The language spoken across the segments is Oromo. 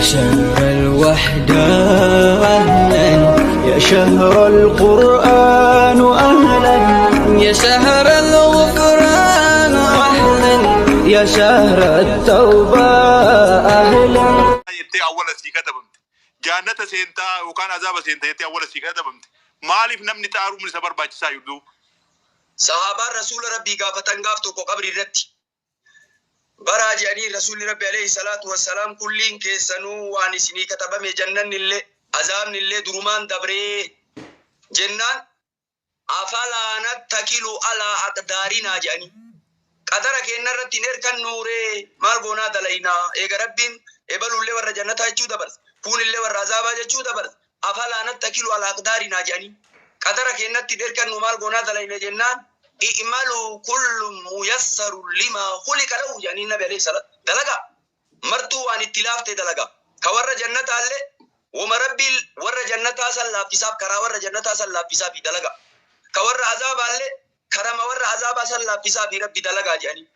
شهر الوحدة أهلا، يا شهر القرآن أهلا، يا شهر الغفران أهلا، يا شهر التوبة أهلا. Jettee awwala sii katabamte. Jaannata seentaa yookaan azaaba seenta jettee awwala sii katabamte. Maaliif namni xaaruun isa barbaachisaa jiru? Sahaabaan Rasuula Rabbii gaafatan gaaf tokko qabrii irratti. Baraa jedhanii Rasuulli Rabbi alayhi salaatu wassalaam, kulliin keessanuu waan isinii katabame, jannanni illee azaabni illee durumaan dabree jennaan, afalaa nattakilu alaa aqdaarinaa jedhanii. Qadara keenya irratti hin erkannuuree, maal goonaa dalaynaa? Eega Rabbiin ebalullee warra jannataa jechuu dabarsa, kuunillee warra azaabaa jechuu dabarsa. Afalaa nattakilu alaa aqdaarinaa jedhanii. Qadara keenyatti hin erkannu, maal goonaa dalayna jennaan, i'malu kullu muyassaru lima khuliqa lahu jedhanii Nabi alayhi salaatu. Dalagaa martuu waan itti laafte dalagaa. Ka warra jannataallee wama Rabbiin warra jannataa san laaffisaaf, karaa warra jannataa san laaffisaaf dalagaa. Ka warra azaabaallee karama warra azaabaa san laaffisaaf Rabbi dalagaa jedhanii.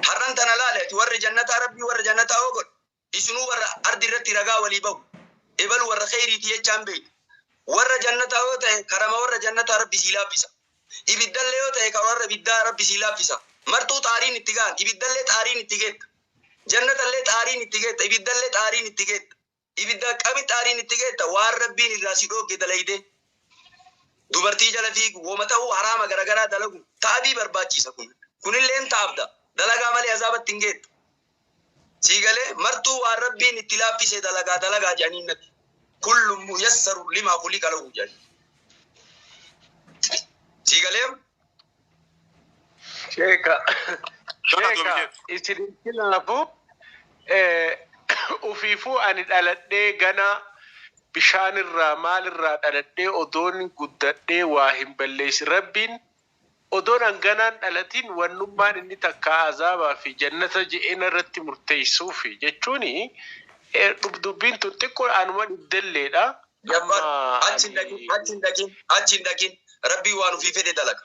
Har'an tana laale, ati warri jannataa Rabbii warra jannataa hoo godhe, isinuu warra ardi irratti ragaa walii bahu ebalu warra kheyriiti jechaan beektu. Warra jannataa yoo ta'e karama warra jannataa Rabbi sii laaffisa. Ibiddallee yoo ta'e kan warra ibiddaa Rabbi sii laaffisa. Martuu xaariin itti gahan, ibiddallee xaariin itti geetta. Jannatallee xaariin itti geetta, ibiddallee xaariin itti geetta. Ibidda qami xaariin itti geetta? Waan Rabbiin irraa si dhoogge dalayde. Dubartii jala fiigu, woma ta'uu haraama garagaraa dalagu ta'abii barbaachisa kun. Kunilleen taabda. Dalagaa malee azaabatti hin geettu. Sii galee? Martuu waan Rabbiin itti laaffise dalagaa, dalagaa jedhanii nabi. Kullu muyassaru lima khuliqa lahu jedhanii. Sii galee? Sheeka, sheeka, isin kilaafu ufiifuu ani dhaladhee gana bishaan irraa maalirraa dhaladhee odoon guddadhee waa hin balleessin. Rabbiin odoon hanganaan dhalatiin wannummaan inni takka azaabaa fi jannata je'een irratti murteessuufi jechuuni, dubbiin tun xiqqoo anuma dhibdelleedha. Jabbar, achi hin dhaqin, achi hin dhaqin, achi hin dhaqin. Rabbiin waan ofii fedhe dalaga.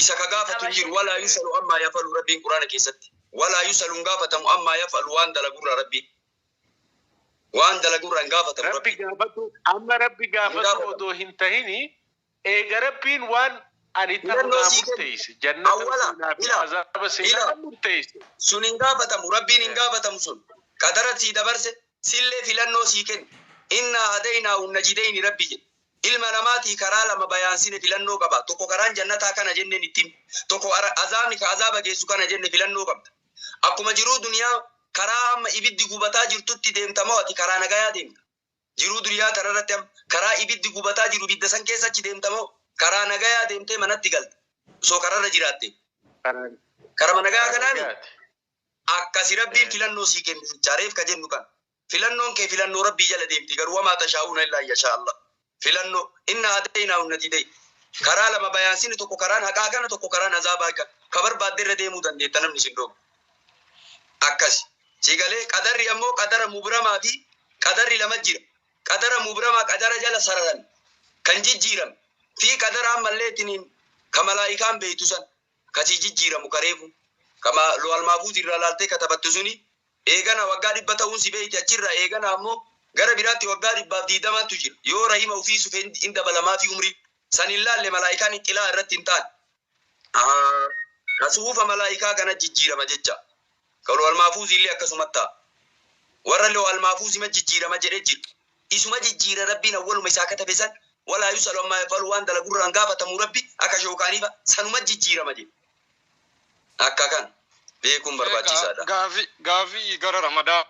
Isa ka gaafatu hin jiru. Walaa yusalu ammaa yafalu Rabbiin Quraana keessatti. Walaa yusalu, hin gaafatamu, ammaa yafalu, waan dalagurraa Rabbiin. Waan dalagurraa hin gaafatamu Rabbi Rabbiin. gaafatu amma Rabbi gaafatu gaafatamu. Odoo hin tahini, eega Rabbiin waan ani ta'u Filannoo naa sii kennu. murteesse, jannata Awwala, seenaa fi ila, azaaba seenaa ila. na murteesse. Sun hin gaafatamu. Rabbiin hin gaafatamu sun. Qadara sii dabarse, sillee filannoo sii kennu. Innaa hadaynaa unnajidayni Rabbi jedhe. Ilma namaatii karaa lama bayaansine, filannoo qaba. Tokko karaan jannataa kana jenneen ittiin. Tokko azaabni ka azaaba geessu kana jenne, filannoo qabda. Akkuma jiruu duniyaa karaa amma ibiddi gubataa jirtutti deemta moo ati karaa nagayaa deemta? Jiruu duniyaa kanarratti amma karaa ibiddi gubataa jiru, ibidda san keessa achi deemta moo karaa nagayaa deemtee manatti galta? Osoo kararra jiraatte. Karama nagayaa kanaani? Akkasi Rabbiin filannoo sii kennu jechaareef ka jennu kan. Filannoon kee filannoo Rabbii jala deemti garuu, wamaa tashaa'uuna illaa yashaa Allah. Filannoo inna hadaynaa unnajidee. Karaa lama bayaansini, tokko karaan haqaa kana, tokko karaan azaabaa kana. Ka barbaadde irra deemuu dandeetta, namni sin dhoobu. Akkasi. Si galee? Qadarri ammoo qadara mubramaa fi qadarri lama jira. Qadara mubramaa, qadara jala sararan kan jijjiirame, fi qadara ammallee ittiin ka malaayikaan beeytu san kasii jijjiiramu, kareefu kama lo'al maafuuz irraa laaltee katabattu suni, eegana waggaa 100 ta'uun si beeyti achirraa. Eegana ammoo gara biraatti waggaa 120tu jira. Yoo rahima ofii sufe hin dabalamaa fi umrii san hin laalle, malaayikaan iqilaa irratti hin taane. Ka suufa malaayikaa kana jijjiirama jecha. Ka lo'al maafuuz illee akkasumatti ta'a. Warra lo'al maafuuzima jijjiirama jedhe jira. Isuma jijjiira Rabbiin awwaluma isaa katabe san. Walaa yusalu ammaa yafalu, waan dalagurraan gaafatamu Rabbi akka shookaaniifa sanuma jijjiirama jedhe. Akka kan beekuun barbaachisaadha. Gaafii gara Ramadaa.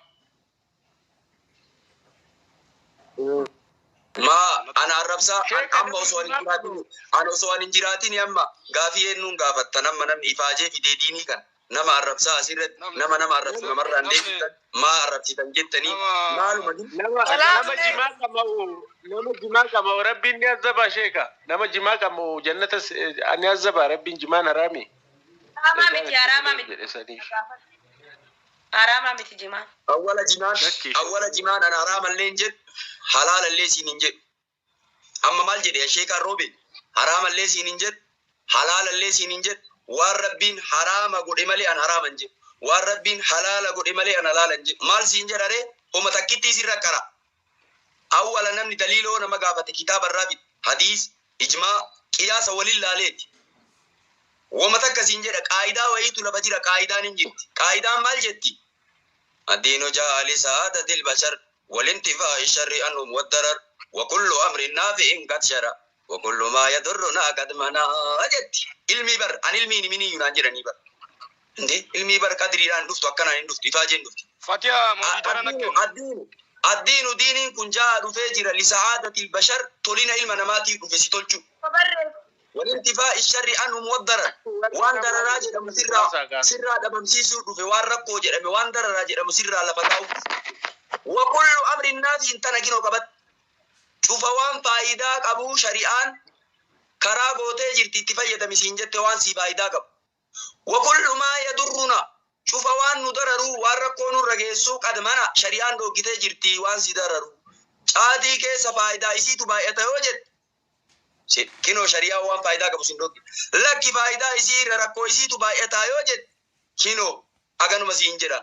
Maa ana arrabsaa amma osoo ani hin jiraatin, ana osoo ani hin jiraatin amma gaafii eenyuun gaafattan? Amma namni ifaajee fidee diinii kan nama arrabsaa asirratti, nama arrabsu namarraa hin deebiftan, maa arrabsitan jettanii maaluma? Nama jimaa qama'u, nama jimaa qama'u Rabbiin ni azaba, sheeka? Nama jimaa qama'u jannata ni azaba Rabbiin? Jimaan haraami. Haraamaa miti, haraamaa miti. Jedhe saniif. Haraamaa miti jimaan. Awwala jimaan Lakki. Awwala jimaan ana haraamallee hin jedhu, halaalallee siin hin jedhu. Amma maal jedhe sheekaan roobe? Haraamallee siin hin jedhu, halaalallee siin hin jedhu. Waan Rabbiin haraama godhe malee an haraama hin jedhu. Waan Rabbiin halaala godhe malee an halaala hin jedhu. Maal siin jedha ree? Homa takkittii sirra qara. Awwala namni daliiloo nama gaafate kitaaba irraa bita. Hadiis, ijmaa, qiyaasa waliin laaleeti. Woma takka siin jedha, qaayidaa wayiitu lafa jira, qaayidaan hin jirti. Qaayidaan maal jetti? الدين جاء لسعادة البشر والانتفاء الشر عنهم والضرر وكل أمر نافع قد شرع وكل ما يضرنا قد منع jetti. Ilmi bar an ilmiin minii naan jedhanii bar. Inde ilmi bar qadriidhaan dhuftu, akkanaan hin dhuftu, ifaajeen dhufti. Fatiha mootii tana الدين kennu. الدين الدين diiniin kun jaa dhufee jira لسعادة البشر, tolina ilma namaatiif dhufe, si tolchu. والانتفاء الشر عنهم والضرر, waan dararaa jedhamu sirraa dhabamsiisuu dhufe, waan rakkoo jedhame, waan dararaa jedhamu sirraa lafa kaa'u. وكل أمر نافع tana kinoo qabat, cufa waan faayidaa qabu shari'aan karaa gootee jirti, itti fayyadami siin jette, waan sii faayidaa qabu. وكل ما يضرنا, cufa waan nu dararu, waan rakkoo nurra geessu, قد منع, shari'aan dhoggitee jirti waan si dararu. Caatii keessa faayidaa isiitu baay'ata yoo jette, kinoo shari'aan waan faayidaa qabu sin dhoggi. Lakki, faayidaa isii irra rakkoo isiitu baay'ataa yoo jette, kinoo aganuma siin jedha.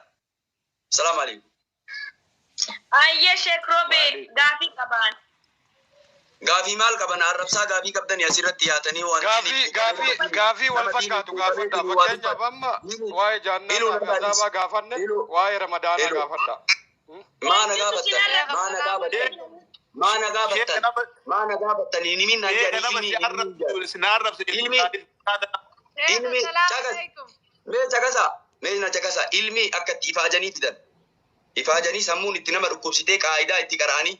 Salaam alaikum. Ayyee, Sheek Roobee, gaafii qabaan. Gaafii maal qaban? Arrabsaa gaafii qabdanii asirratti dhiyaatanii waan Gaafii wal fakkaatu gaafadha. Fakkeenyaaf amma waa'ee jaannataa fi azaabaa gaafanne, waa'ee ramadaanaa gaafadha. Maana gaafattan? Maana gaafattan? Maana gaafattan? Maana gaafattan? Hin naan Eega jedhani. nama si arrabsu si arrabse. Ilmi caqas, mee caqasa, mee na caqasa. Ilmi akka itti ifaajanii fidan, ifaajanii sammuun itti nama dhukkubsitee, qaayidaa itti qara'anii,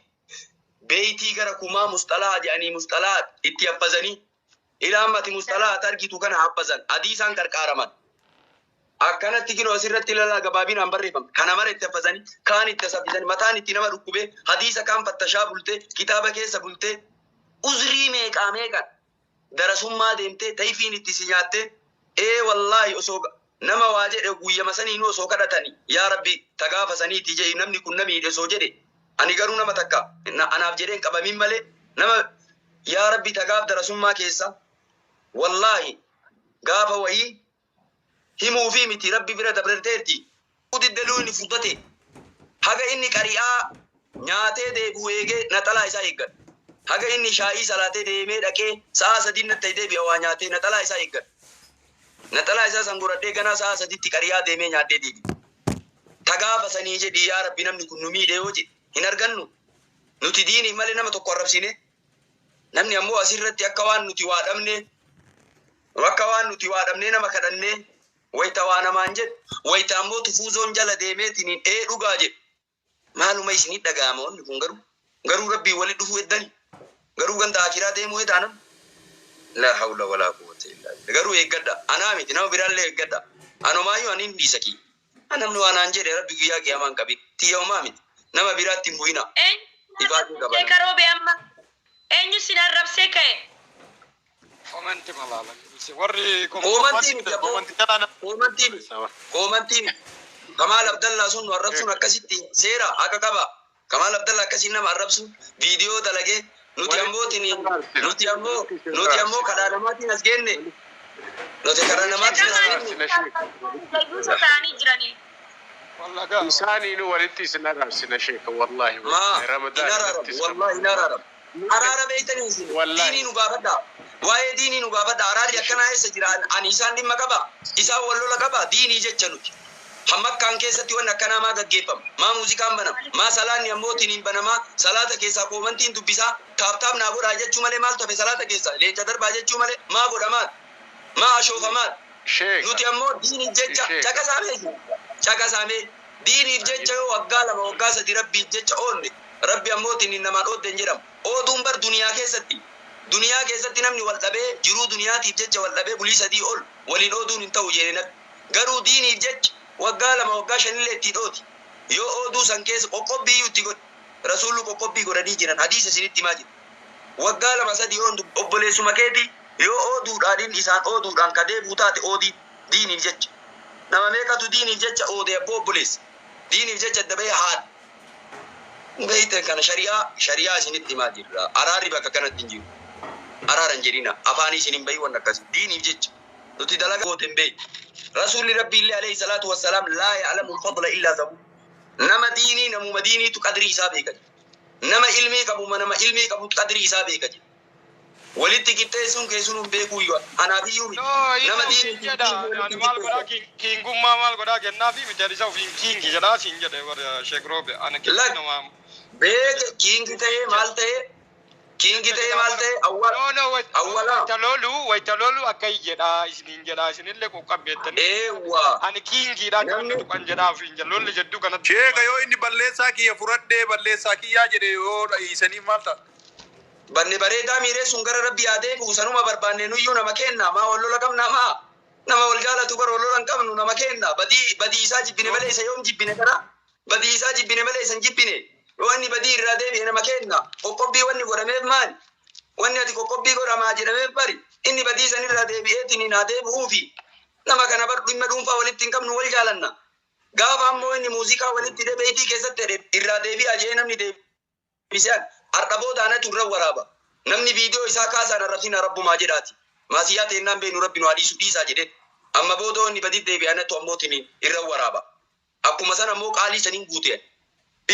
beeytii gara kumaa musxalaa jedhanii musxalaa itti haffazanii, ilaa ammati musxalaa ati argitu kana haffazan, adii isaan qarqaaraman akkanatti kinoo asirratti ilaalaa, gabaabinaan barreeffama kana mara itti haffazanii, kaan itti saffisanii, mataan itti nama dhukkubee, hadiisa kaan fattashaa bultee, kitaaba keessa bultee, uzrii meeqaa meeqan darasummaa deemtee, tayfiin itti si nyaattee. Ee wallaahi, osoo nama waa jedhe guyyama saniinuu osoo kadhatani, yaa Rabbi tagaafa saniiti jedhi, namni kun na miidhe osoo jedhe, ani garuu nama takka anaaf jedheen qabamin malee, nama yaa Rabbi tagaaf darasummaa keessa, wallaahi gaafa wayii himuufii miti, Rabbi bira dabarteerti. Diddeluu inni furdate, haga inni qari'aa nyaatee deebi'u eegee naxalaa isaa eeggadha. Haga inni shaayii salaatee deemee dhaqee sa'a 3 natti deebi'a, waa nyaatee naxalaa isaa eeggadha. Naxalaa isaa san godhadhee ganaa sa'a 3tti qari'aa deemee nyaadhee deebi'a. Tagaafa sanii jedhi, yaa Rabbi namni kun nu miidhe yoo jedhe hin argannu. Nuti diiniif malee nama tokko arrabsine. Namni ammoo asirratti akka waan nuti waa dhabne, akka waan nuti waa dhabnee nama kadhannee, wayita waa namaan jedhu, wayita ammoo tufuuzoon jala deemeetiin ee dhugaa jedhu. Maaluma isinii dhaga'ama wanni kun? Garuu Rabbii walitti dhufuu eddani, garuu ganda akiraa deemuu edaanam. لا حول ولا قوة إلا بالله. Garuu eeggadha, anaa miti, nama biraallee eeggadha. Anomaayyuu ani hin dhiisa kiyya. Namni waan aan jedhe Rabbi guyyaa qiyaamaan qabin tiyya homaa miti, nama biraatti hin bu'ina. Ifaajuu qaban. Sheek Roobee, amma eenyu sin arrabsee ka'e? Commenti malaalan. Warri Commentii miti abboo. Commentii miti. Commentii miti. Kamaal Abdallaa sun nu arrabsuun akkasitti seera haqa qaba. Kamaal Abdallaa akkasiin nama arrabsu viidiyoo dalagee, nuti ammootiin nuti ammoo kadhaa namaatiin as geenne. Nuti karaa namaatiin as geenne. Gayyuusa ta'anii jiranii. Wallagaa. Isaaniinuu walitti isin araarsina, sheeka, wallaahi. Maa hin Ramadaan araaramu, wallahi hin araaramu. Araara beeytanii isin Wallahi. diinii nu gaafadha. Waa'ee diinii nu gaafadha. Araarri akkanaa eessa jira? Ani isaan dhimma qaba. Isaan wal lola qaba. Diinii jecha nuti. Hammakkaan keessatti wanni akkanaa maa gaggeeffama? Maa muuziqaan banama? Maa salaanni ammootiin hin banamaa? Salaata keessaa commentiin dubbisaa? Tap tap naa godhaa jechuu malee maaltu hafe salaata keessa? Leenca darbaa jechuu malee maa godhamaa? Maa ashoofamaa? Sheeka. Nuti ammoo diiniif jecha Sheeka. caqasaamee, caqasaamee, diiniif jecha yoo waggaa 2, waggaa 3 Rabbiif jecha oonne, Rabbi ammootiin hin namaan oodde hin jedhamu. Ooduun bar duniyaa keessatti namni wal dhabee, jiruu duniyaatiif jecha wal dhabee, bulii 3 ol waliin ooduun hin ta'u jedhe nabi. Garuu diiniif jecha waggaa 2, waggaa 5llee itti dhooti. Yoo ooduu san keessa qoqqobbii itti godhe, rasuullu qoqqobbii godhanii jiran, hadiisa isinitti himaa jira. Waggaa 2 3 yoo obboleessuma keeti yoo ooduudhaan isaan ooduudhaan ka deebi'u taate, oodii diiniif jecha. Nama meeqatu diiniif jecha oode abboo? Obboleessa diiniif jecha adda bahee haadha. Beeytan kana shari'aa isinitti himaa jirra. Araarri bakka kanatti hin jiru. Araara hin jedhina. Afaanii isin hin bahin waan akkasii. Diiniif jecha. Nuti dalagaa goote hin beeknu. Rasuulli Rabbi illee alayhi salaatu wassalaam laa ya'lamu fadla illaa zabu. Nama diinii namuma diiniitu qadrii isaa beeka. Nama ilmii qabu nama ilmii qabutu qadrii isaa beeka. Walitti qixxeessuun keessuun hin beekuu iyyuu anaaf iyyuu miti. No, Nama isa diinii ofiin jedha. Ani maal godhaa kingummaa maal godhaa kennaafi miti ani isa ofiin kingi jedhaa siin jedhe warra Sheek Roobe. Ani kingi Lak nama beeke kingi ta'ee maal ta'ee kingi ta'ee maal ta'ee awwaala No, no, awwalaa wayita lolu akka jedhaa isiniin jedhaa isinillee qoqqabbeettanii. eewwa Ani kingiidha akka namni inni tuqan jedhaa ofiin jedha lolli jedduu kanatti Sheeka yoo inni balleessaa kiyya fudhadhee balleessaa kiyyaa jedhe yoo dhiisanii maal ta'a? Banne bareedaa miiree sun gara rabbi yaa deebi'u sanuma barbaanne nuyyuu nama kenna maa wal lola qabna maa nama wal jaalatu bara wal lola hin qabnu nama kenna badii badii isaa jibbine malee isa yoom jibbine kana badii isaa jibbine malee isa hin jibbine yoo inni badii irraa deebi'e nama kenna qoqqobbii wanni godhameef maali wanni ati qoqqobbii godhamaa jedhameef bari inni badii san irraa deebi'eetiin haa deebi'uufi nama kana bar dhimma dhuunfaa walitti hin qabnu wal jaalanna gaafa ammoo inni muuziqaa walitti hidhee beeytii keessatti hidhe irraa deebi'aa jedhee namni deebisee har'a booda anatu irra waraaba. Namni viidiyoo isaa kaasaan arrabsina rabbumaa jedhaati. Maasiyyaa teennaan beenu rabbi nu haa dhiisu dhiisaa jedhee. Amma booda inni badii deebi'e anatu ammoo tiniin irra waraaba. Akkuma sana ammoo qaalii saniin guute.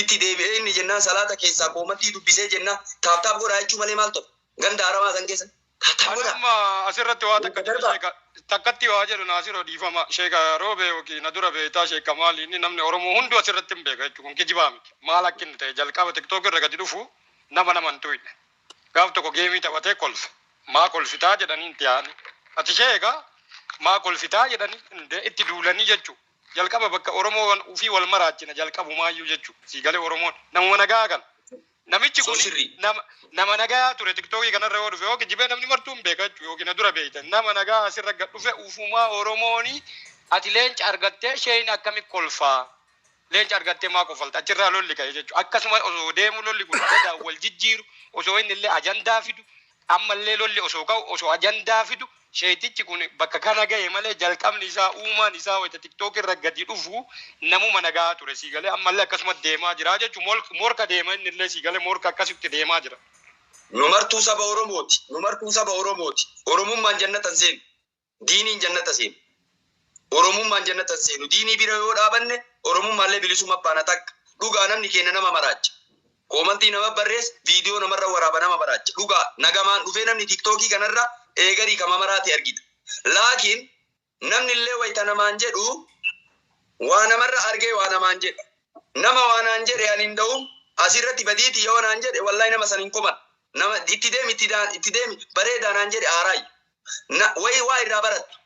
Itti deebi'ee inni jennaan salaata keessaa koomantii dubbisee jennaan tap tap godhaa jechuu malee maal ta'u? Ganda haramaa san keessa tap tap godhaa. Anumma asirratti waa takka Bakka jedhu darbaa. sheeka takkatti waa jedhu Naasiroo dhiifama sheeka Roobee yookiin na dura beektaa sheeka maali inni namni Oromoo hunduu asirratti hin beeka jechuun kun kijibaa miti. Maal akka inni ta'e jalqaba tiktook irra gadi dhufu nama nama hin tuyne. Gaaf tokko geemii taphatee kolfe. Maa kolfitaa jedhanii itti yaa'anii. Ati sheeka maa kolfitaa jedhanii itti duulanii jechuudha. Jalqaba bakka Oromoo ufii wal maraachina jalqabumaayyuu jechuudha. Siigalee Oromoon namuma nagaa kana. Namichi Sun kun sirrii. nama nagaa ture tiktookii kanarra yoo dhufe yookiin jibee namni martuu hin beeka jechuudha yookiin na dura beektan nama nagaa asirra gad dhufe ufumaa Oromooni ati leenca argattee isheen akkami kolfaa leenca argattee maa kofalta achirraa lolli ka'e jechuudha akkasuma osoo deemu lolli kun gadaa wal jijjiiru osoo inni illee ajandaa fidu ammallee lolli osoo ka'u osoo ajandaa fidu sheetichi kun bakka kana ga'e malee jalqabni isaa uumaan isaa wayita tiktook irra gadi dhufu namuma nagaa ture siigalee ammallee akkasuma deemaa jira jechuudha morka deema inni illee siigalee morka akkasitti deemaa jira. Nu martuu saba Oromooti. Nu martuu saba Oromooti. Oromummaan jannata hin seenu. Diiniin jannata seenu. Oromummaan jannata hin seenu. Diinii bira yoo dhaabanne Oromummaallee bilisummaa baana takka. Dhugaa namni keenya nama maraacha. Koomantii nama barreessa, viidiyoo namarra waraaba nama maraacha. Dhugaa nagamaan dhufee namni tiktookii kanarra eegarii kama maraate argita. Laakiin namni illee wayita namaan jedhu waa namarra argee waa namaan jedha. Nama waa naan jedhe ani hin da'u asirratti badiiti yoo naan jedhe wallahi nama san hin koman. Nama itti deemi itti deemi bareedaa naan jedhe aaraayi. Na wayi waa irraa barattu.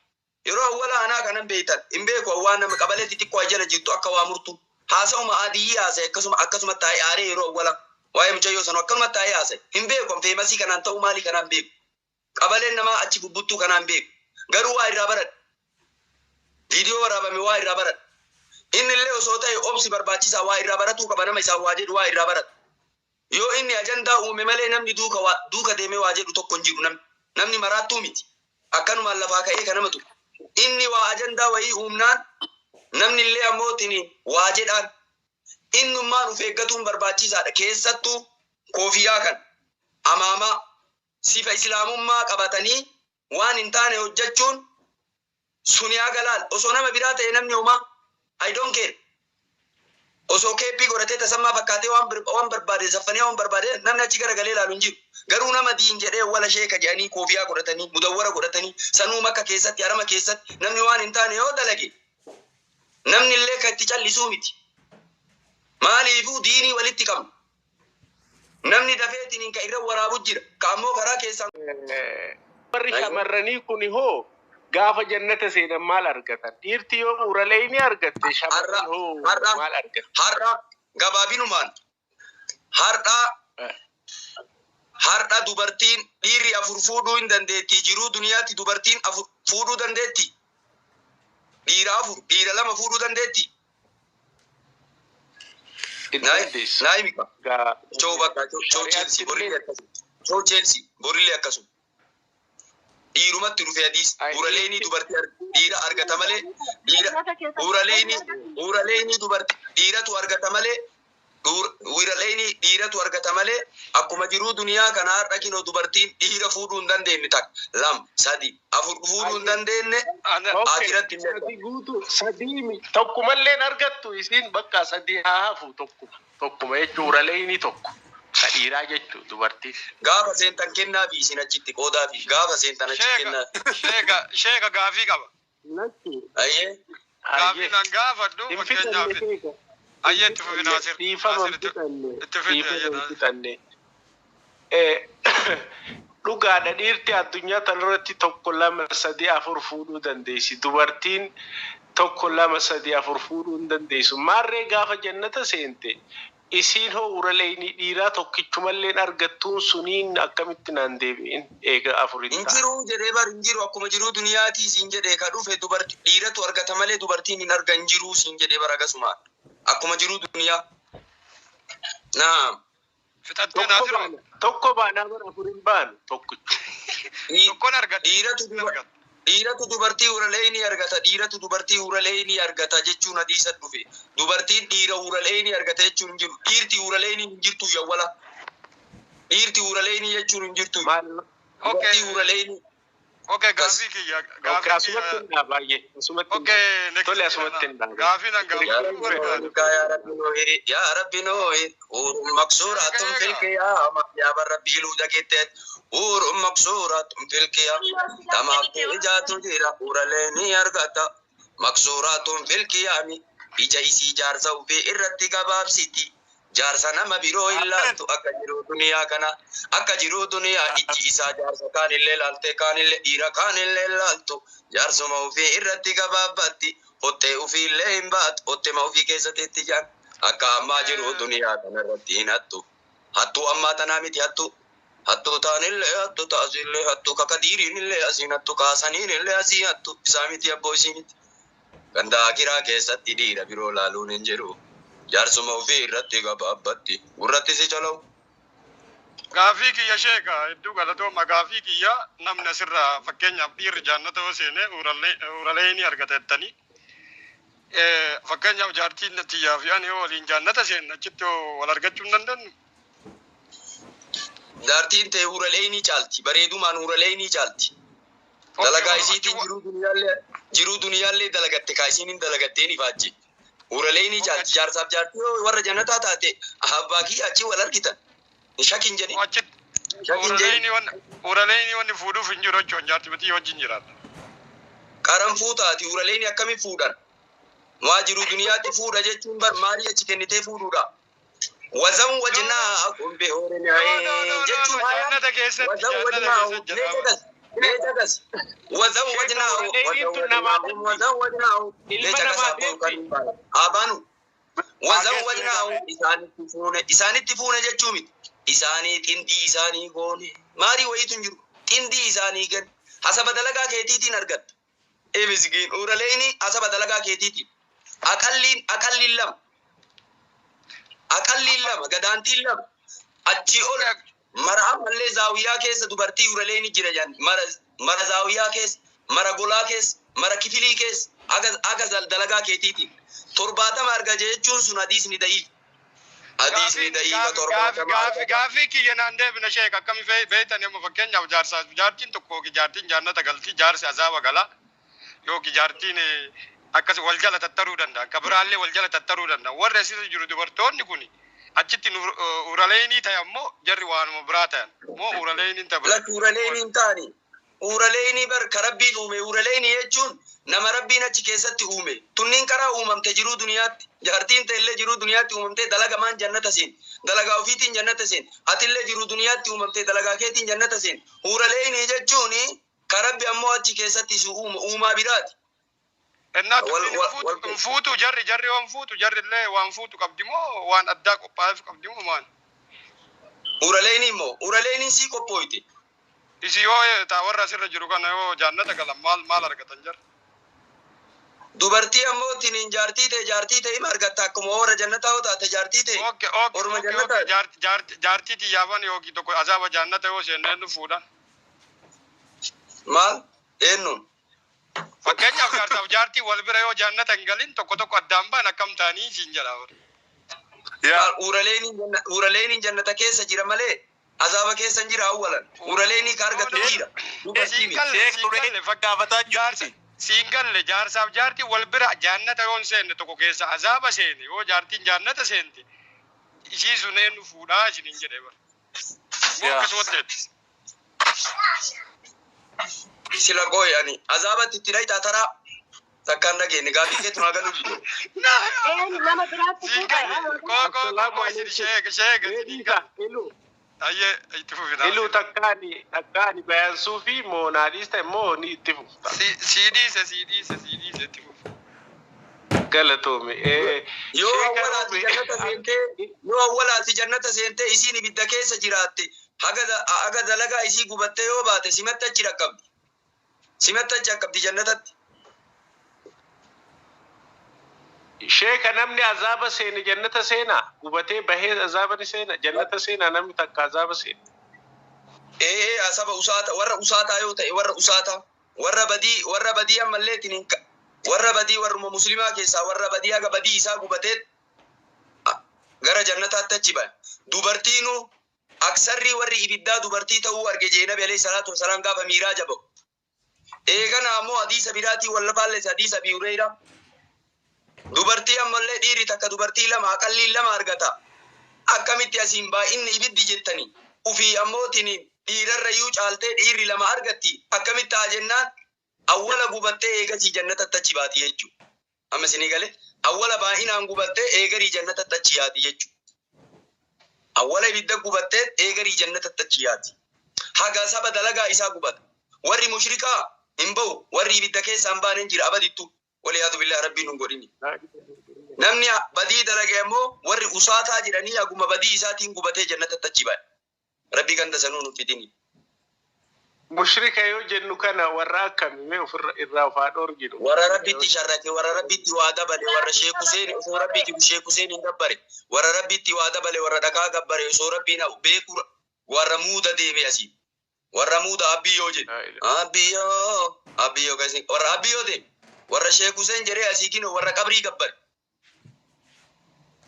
Yeroo awwala anaa kanan beektan hin beeku waan nama qabalee xixiqqoo jala jirtu akka waa murtu. Haasa'uma adiyyii haasa'e akkasuma akkasuma taa'ee aaree yeroo awwala waa'ee mucayyoo sanuu akkasuma taa'ee haasa'e hin beeku famous kanaan ta'uu maalii kanaan beeku. Qabaleen namaa achi bubbuttuu kanaan beeku. Garuu waa irraa baradha. Viidiyoo waraabame waa irraa baradha. Inni illee osoo ta'e obsi barbaachisaa waa irraa baratuu qaba nama isaan waa jedhu waa irraa barata. Yoo inni ajandaa uume malee namni duuka waa duuka deemee waa jedhu tokko hin jiru namni. Namni maraattuu miti. Akkanumaan lafaa ka'ee kan nama tuqu. Inni waa ajandaa wayii uumnaan namni illee ammoo tini waa jedhaan innummaan of eeggatuun barbaachisaadha. Keessattuu koofiyaa kan amaamaa sifa islaamummaa qabatanii waan hin taane hojjechuun suni haga laal osoo nama biraa ta'e namni homaa I don't care. Osoo keeppii godhatee tasammaa fakkaatee waan barbaade zaffanee waan barbaade namni achi garagalee ilaalu hin jiru. Garuu nama diin jedhee wala sheeka jedhanii koofiyaa godhatanii mudawwara godhatanii sanuu makka keessatti harama keessatti namni waan hin taane yoo dalage namni illee kan itti callisuu miti. Maaliifuu diinii walitti qabna. Namni dafeetiin kan irra waraabu jira. Ka ammoo karaa keessaan Warri shamarranii kun hoo gaafa jannata seenan maal argatan? Dhiirti yoo uuralee ni argatte shamarran hoo Har'a maal argatan? Har'a gabaabinumaan har'a har'a dubartiin dhiirri afur fuudhuu hin dandeetti. Jiruu duniyaatti dubartiin afur fuudhuu dandeetti. Dhiira afur dhiira lama fuudhuu dandeetti. Hin dandeessu. Naa himi. Gaa Choo bakka choo Chelsea borillee akkasuma. Choo Chelsea borillee akkasuma. Dhiirumatti dhufe hadiis huuraleeni dubartii dhiira argata malee dhiira huuraleeni huuraleeni dubartii dhiiratu argata malee Huuraleeyni dhiiratu argata malee akkuma jiruu duniyaa kana har'a kinoo dubartiin dhiira fuudhuu hin dandeenye takka lama sadi afur fuudhuu hin dandeenye akiratti illee. Sadii guutuu sadii tokkumallee argattu isiin bakka sadii haa hafu tokkuma tokkuma jechuun huraleeyni tokko ka dhiiraa jechuu dubartiif. Gaafa seentan kennaa fi isin achitti qoodaa fi gaafa seentan achi kennaa. Sheeka sheeka gaafii qaba. Ayyee. Gaafii nan gaafadhu Hin fakkeenyaaf. fixanne sheeka. Ayyee itti fufi Naasir. Dhiifama Naasir hin fixanne. itti fufi Dhiifama ayyee hin Naasir. fixanne. Dhugaadha dhiirti addunyaa tanarratti tokko lama sadii afur fuudhuu dandeessi. Dubartiin tokko lama sadii afur fuudhuu hin dandeessu. Maarree gaafa jannata seente isiin hoo uraleeyni dhiiraa tokkichumalleen argattuun suniin akkamitti naan deebi'in eega afurin Hin ta'a. jiruu jedhee bar hin jiru akkuma jiruu duniyaatii siin jedhee ka dhufe dubartii dhiiratu argata malee dubartiin hin argan jiruu siin jedhee bar akkasuma akkuma jiruu duniyaa. Naam. Fixattee Tokko Naasir. baana tokko baanaa bara afur hin baanu tokkichu. Tokkoon argatte. Dhiiratu dhiiratu dubartii huraleeyni argata dhiiratu dubartii huraleeyni argata jechuun hadiisa dhufe dubartiin dhiira huraleeyni argata jechuun hin jiru dhiirti huraleeyni hin jirtu yawwala dhiirti huraleeyni jechuun hin jirtu Maal dubartii huraleeyni Okay gaafii kiyya Okay, gaafii asumatti kiyya. hin dhaabaa baay'ee. Asumatti hin Okay dhaabaa. Tole asumatti hin dhaabaa. Gaafii nan yaa gaafachuu rabbi barbaadu. noo yaa rabbi noo yaa rabbi noo hurun maqsuuraatun fil qiyaama yaa bar rabbi hiluu dhageette hurun maqsuuraatun fil qiyaama tamaaf ijaatu jira huraleeyni argata maqsuuraatun fil qiyaami ija isii jaarsa ofii irratti gabaabsiti jaarsa nama biroo hin laaltu akka jiruu duniyaa kana akka jiruu duniyaa ijji isaa jaarsa kaanillee laalte kaanillee dhiira kaanillee laaltu jaarsuma ofii irratti gabaabbatti hottee ofiillee hin baatu hottema ofii keessatti jaan akka ammaa jiruu duniyaa kana irratti hin hattu hattuu ammaa tanaa miti hattu hattuu taanillee hattu taasillee hattu kakadiiriinillee asiin hattu kaasaniinillee asii hattu isaa miti abboo isii miti ganda akiraa keessatti dhiira biroo laaluun hin jiru jaarsuma ofii irratti gabaabbatti gurratti si calawu. Gaafii kiyya sheeka hedduu galatooma gaafii kiyya namni asirraa fakkeenyaaf dhiirri jaannata yoo seene uraleeni argata jettanii. Fakkeenyaaf jaartiin tiyyaa fi ani yoo waliin jaannata seenne achitti yoo wal argachuu hin dandeenyu. Jaartiin ta'e huraleeni caalti bareedumaan huraleeni caalti. Dalagaa isiitiin jiruu duniyaallee jiruu duniyaallee dalagatte kaa isiin hin dalagatteen ifaajji. Huraleeni caalti jaarsaaf jaartii yoo warra jannataa taate abbaa kiyya achi wal argitan. Shakin jedhi. Achitti Shakin jedhi. uraleeni wanni fuudhuuf hin jiru jechuun jaartii miti wajjin jiraata. Qaran fuutaati huraleeni akkamiin fuudhan? Waa jiruu duniyaatti fuudha jechuun bar maalii achi kennitee fuudhuudha. Wazawwajnaakum bihuurin ciin jechuun Jannata keessatti jannata wazawwajnaahu keessatti jedhama. mee caqas wazawwajnaahu wazawwajnaahu mee caqas abboon kan abaanu wazawwajnaahu isaanitti fuune isaanitti fuune jechuu miti isaanii xindii isaanii goone maarii wayiitu hin jiru xindii isaanii gan hasaba dalagaa keetiitiin argatta ebiskiin uraleeni hasaba dalagaa keetiitiin aqalliin aqalliin lama aqalliin lama gadaantiin lama achii ol mara ammallee zaawiyaa keessa dubartii uraleeni jira jan mara mara zaawiyaa keessa mara golaa keessa mara kifilii keessa aga aga dalagaa keetiitiin 70 arga jechuun sun hadiisni da'iif hadiisni da'iifa 70 argata. Gaafii kiyya naan deebina sheek akkami beektan amma fakkeenyaaf jaarsaa jaartiin tokko yookiin jaartiin jaannata galti jaarsi azaaba gala yookiin jaartiin akkas wal jala tattaruu danda'an ka biraallee wal jala tattaruu danda'an warri asirra jiru dubartoonni kun achitti uraleenii ta'e ammoo jarri waanuma biraa ta'an moo uraleeniin ta'e Lakki uraleeni hin taane. Uraleeni bar ka rabbiin uume. Uraleeni jechuun nama rabbiin achi keessatti uume. Tunniin karaa uumamte jiruu duniyaatti. Jaartiin ta'ellee jiruu duniyaatti uumamte dalagamaan jannata seen. Dalagaa ofiitiin jannata seen. Atillee jiruu duniyaatti uumamte dalagaa keetiin jannata seen. Uraleeni jechuun ka rabbi ammoo achi keessatti si uume uumaa biraati. Ennaa Wal- tunniin wal- wal- hin fuutu jarri jarri waan fuutu jarri illee waan fuutu qabdi moo waan addaa qophaa'eef qabdi moo maal? Uraleeni immoo uraleeniin sii qophooyte. Isi yoo taa warra asirra jiru kana yoo jannata galan maal maal argatan jarri? Dubartii ammoo tiniin jaartii ta'e jaartii ta'e hima argatta akkuma warra jannataa yoo taate jaartii ta'e. Okay, okay, Orma okay, jannataa. okay. Jaarti jaarti jaartii xiyyaafan yookiin tokko azaaba jannata yoo seenne nu fuudhan. Maal? Eenyuun? Fakkeenyaaf jaarsaaf jaartii wal bira yoo jannata hin galin tokko tokko addaan ba'an akkam ta'anii siin jedha. Yaa. Uuraleeniin jannata keessa jira malee azaaba keessa hin jira awwalan. Uuraleenii ka argattu dhiira. Dubartii miti. Siingalle, Sheek Turee siingalle fakkaata. gaafataa Jaarsi siingalle jaarsaaf jaartiin wal bira jaannata yoo hin seenne tokko keessa azaaba seene yoo jaartiin jaannata seente ishii sun eenyu fuudhaa isiniin jedhe bara. Moo Yaa. akkasumatti jette. Sila qoy ani azaabatti itti dhayxaa taraa takkaan dhageenye gaafii keetu naa galuu dide. Eenyu nama biraatti fuudha. Siingalle koo koo koo Assalaamu koo isin alaikum. sheeka sheeka Beediisa ilu ayyee itti fufi ilu takkaani takkaani bayaansuu fi moo naadhiis ta'e moo ni itti fufta. Sii dhiise sii dhiise sii dhiise itti fufi. Galatoome. Yoo Sheeka awwalaati Roobe jannata seentee yoo awwalaati jannata seentee isiin ibidda keessa jiraatte haga dalagaa isii gubattee yoo baate simatti achi dhaqqabdi. Simatti achi dhaqqabdi jannatatti. Sheeka namni azaaba seene jannata seenaa gubatee bahee azaaba ni seena jannata seenaa namni takka azaaba seena. Ee asaba usaata warra usaataa yoo ta'e warra usaataa warra badii ammallee ittiin hin warra badii warruma muslimaa keessaa warra badii haga badii isaa gubatee gara jannataatti achi baya. Dubartiinuu aksarri warri ibiddaa dubartii ta'uu arge jee Nabi alayhi salaatu wasalaam gaafa miiraa jaba'u. Eegana ammoo hadiisa biraatii wal lafaallees hadiisa Abi Hureyraa. Dubartii ammallee dhiirri takka dubartii lama aqalliin lama argata. Akkamitti asiin baay'inni ibiddi jettanii ufii ammootiin dhiirarra iyyuu caaltee dhiirri lama argatti akkamitti ta'a jennaan awwala gubattee eegasii jannatatti achi baati jechuudha. Amma isinii galee awwala baay'inaan gubattee eegarii jannatatti achi yaati jechuudha. Awwala ibidda gubattee eegarii jannatatti achi yaati. Haga saba dalagaa isaa gubata. Warri mushrikaa hin ba'u warri ibidda keessaa hin baane hin jira abadittu. Waliyaadu billaa rabbiin nun godhini. Namni badii dalage immoo warri usaataa jedhanii haguma badii isaatiin gubatee jannatatti achi ba'a. Rabbi ganda sanuu nu fidini. Mushrika yoo jennu kana warra akkamii mee ofirra irraa of haa dhoorginu. Warra rabbitti sharrate, warra rabbitti waa dabale, warra Sheek Huseen osoo rabbii jiru Sheek Huseen hin gabbare, warra rabbitti waa dabale, warra dhakaa gabbare osoo rabbiin beeku warra muuda deeme asii. Warra muuda abbiyyoo jedhu. Abbiyyoo, abbiyyoo kasi warra abbiyyoo deeme. Warra Sheek Huseen jedhee asii kino warra qabrii gabbare.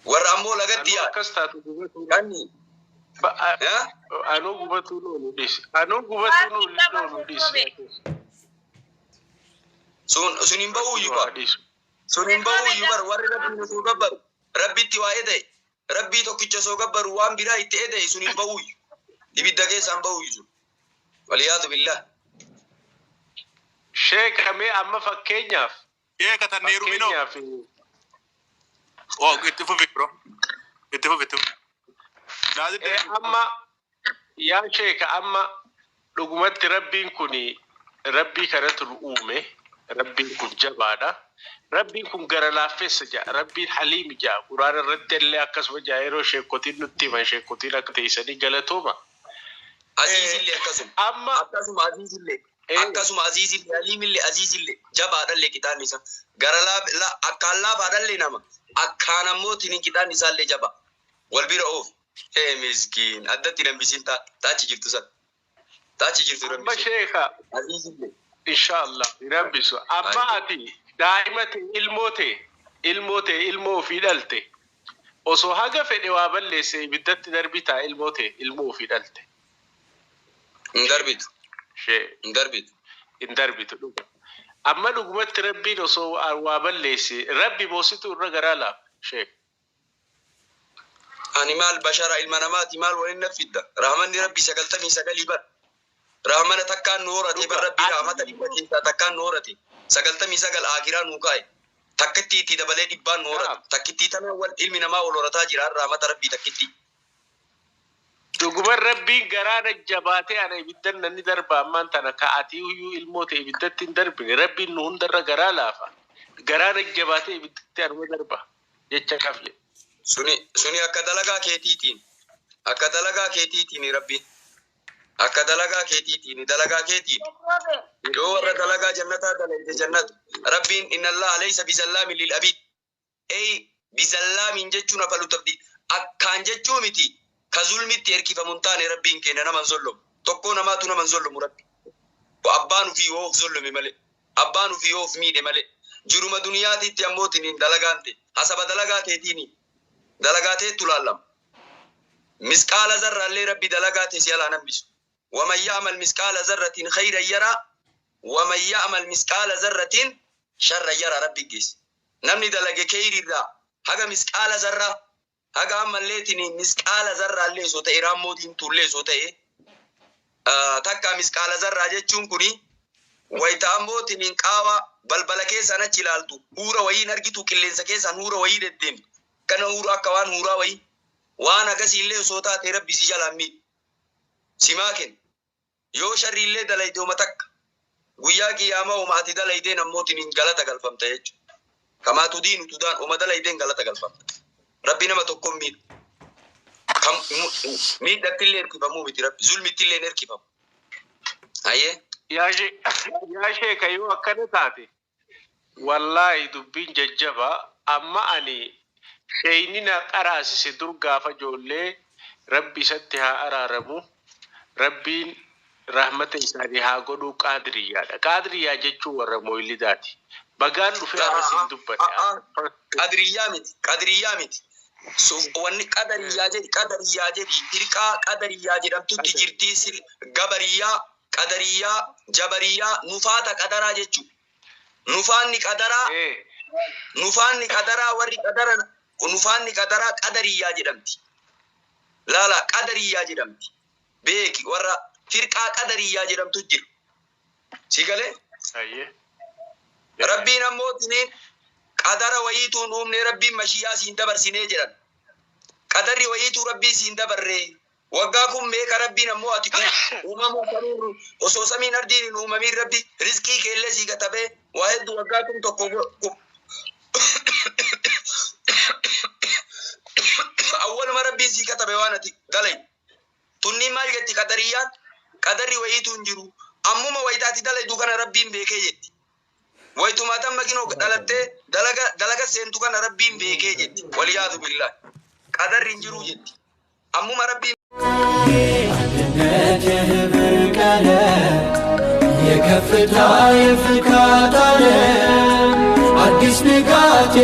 Warra ammoo lagatti Anuu yaa'e. akkas taatu gubatuu Kanni. Yaa? anuu gubatuu loonu dhiisi. Anuu gubatuu loonu dhiisi. Sun hin ba'uu iyyuu qaba. Dhiisu. Sun hin ba'uu iyyuu bara warri rabbiin osoo gabbaru rabbitti waa eda'e rabbii tokkicha osoo gabbaru waan biraa itti eda'e sun hin ba'uu iyyuu. Ibidda keessaa hin ba'uu iyyuu sun. Waliyaadu billah. Sheeka mee amma fakkeenyaaf Sheeka tanneeru minoo. fakkeenyaaf Oh, itti fufi bro. Itti fufi itti fufi. Naazir amma yaa sheeka amma dhugumatti rabbiin kun rabbii kanatu nu uume rabbiin kun jabaadha. Rabbiin kun gara laaffessa ja'a rabbiin haliimi ja'a quraana irratti illee akkasuma ja'a yeroo sheekotiin nutti himan sheekotiin akka teessanii galatooma. Aziizillee akkasuma. Amma Akkasuma aziizillee. Akkasuma aziizillee haliimillee aziizillee jabaadhallee qixaanni isaa. Gara akkaan laafaadhallee nama. Akkaan ammoo tinin qixaanni isaallee jaba. Wal bira oofu. Hee miskiin addatti nambisiin taachi jirtu san. Taachi jirtu amma nambisiin. sheeka Aziizillee. inshallah hin hambisu. Amma ati daa'ima ta'e ilmoo ta'e ilmoo ta'e ilmoo ofii dhalte osoo haga fedhe waa balleesse ibiddatti darbitaa ilmoo ta'e ilmoo ofii dhalte. Hin darbitu. Shee Hin darbitu. hin darbitu dhuga. Amma dhugumatti rabbiin osoo waa balleesse rabbi moositu irra garaa laafa sheek. Ani maal bashara ilma namaati maal waliin na fidda. Rahmanni rabbi 99 bar. Rahmana takkaan nu horate bar rabbi rahmata dhibba keessaa takkaan nu horate. 99 akiraa nu kaa'e. Takkitti itti dabalee dhibbaan nu horate. Takkittii tana wal ilmi namaa wal horataa jira rahmata rabbii takkitti. Dhuguman rabbiin garaana jabaatee ana ibiddan nanni darba ammaan tana ka'atii huyyuu ilmoo ta'e ibiddatti hin darbine rabbiin nu hundarra garaa laafa. Garaana jabaatee ibiddatti anuma darba jecha qafle. Suni akka dalagaa keetiitiin. Akka dalagaa keetiitiin rabbi. Akka dalagaa keetiitiin dalagaa keetiin. Yoo warra dalagaa jannataa dalagde jannata. Rabbiin inna allaha laysa bizallaamin lil abid. Ey bizallaamin jechuun afalu tabdi. Akkaan jechuu miti. Ka zulmitti erkifamu hin taane rabbiin keenya nama hin zollomu. Tokkoo namaatu nama hin zollomu rabbi. Abbaan ofii yoo of zollome malee. Abbaan ofii yoo of miidhe malee. Jiruma duniyaatiitti ammootiin hin dalagaan ta'e. Hasaba dalagaa teetiini. Dalagaa teettu laallama. Misqaala zarraallee Rabbi dalagaa tee si jalaa hambisu. Waman ya'mal misqaala zarratin khayran yaraa waman ya'mal misqaala zarratin sharran yaraa Rabbi geesse. Namni dalage kheyriirraa haga misqaala zarraa haga ammalleetiin misqaala zarraallee osoo ta'e raammoo diimtuullee osoo ta'e takka misqaala zarraa jechuun kuni wayita ammootiin qaawa balbala keessaan achi ilaaltu huura wayiin argitu qilleensa keessaan huura wayii deddeemtu kana huura akka waan huuraa wayii waan akkasiillee osoo taate Rabbi si jalaan miidhu simaa kenna. Yoo sharriillee dalayde uma takka guyyaa qiyaamaa uma ati dalaydeen ammootiin galata galfamta jechuudha. Kamaa tudiinu tudaan uma dalaydeen galata galfamta. Rabbi nama tokko hin miidhu. Kam miidhattillee hirkifamuu miti Rabbi zulmittillee hin hirkifamu. Ayyee. Yaa sheeka, yoo akkana taate, wallaahi dubbiin jajjaba. Amma ani sheeyni na qaraasise dur gaafa ijoollee, Rabbi isatti haa araaramu, Rabbiin rahmata isaanii haa godhuu, Qaadiriyyaadha. Qaadiriyyaa jechuun warra moylidaati. Bagaan dhufee arrasiin dubbadhe. Qadiriyyaa miti. Qadiriyyaa miti. Wanni qadariyyaa jedhi, qadariyyaa jedhi, firqaa qadariyyaa jedhamtutti jirtii gabariyyaa, qadariyyaa, jabariyyaa, nufaata qadaraa jechuudha. Nufaanni qadaraa nufaanni qadaraa warri qadara nufaanni qadaraa qadariyyaa jedhamti. Laala, qadariyyaa jedhamti. Beeki, warra firqaa qadariyyaa jedhamtu jira. Si galee? Ayyee. Rabbiin ammoo tiniin qadara wayiituun uumne, Rabbiin mashiyyaa siin dabarsinee jedhan. Qadarri wayiituu Rabbii siin dabarree. Waggaa kun meeqa Rabbiin ammoo ati uumamuu samiin osoo samiin ardiin hin uumamiin Rabbi rizqii keellee sii katabee waa hedduu waggaa kun tokko awwaluma Rabbiin sii katabe waan ati dalay. Tunniin maal jetti qadariyyaan? Qadarri wayiituu hin jiru. Ammuma wayitaati dalaydu kana Rabbiin beekee jetti. Wayitumaa tamma kinoo dhalattee dalaga dalaga seentu kana Rabbiin beekee jetti. Waliyaadu billah. Qadarri hin jiru jetti. Ammuma Rabbiin አንድነት የህብር ቀለም የከፍታ የፍካት ዓለም አዲስ ንጋት።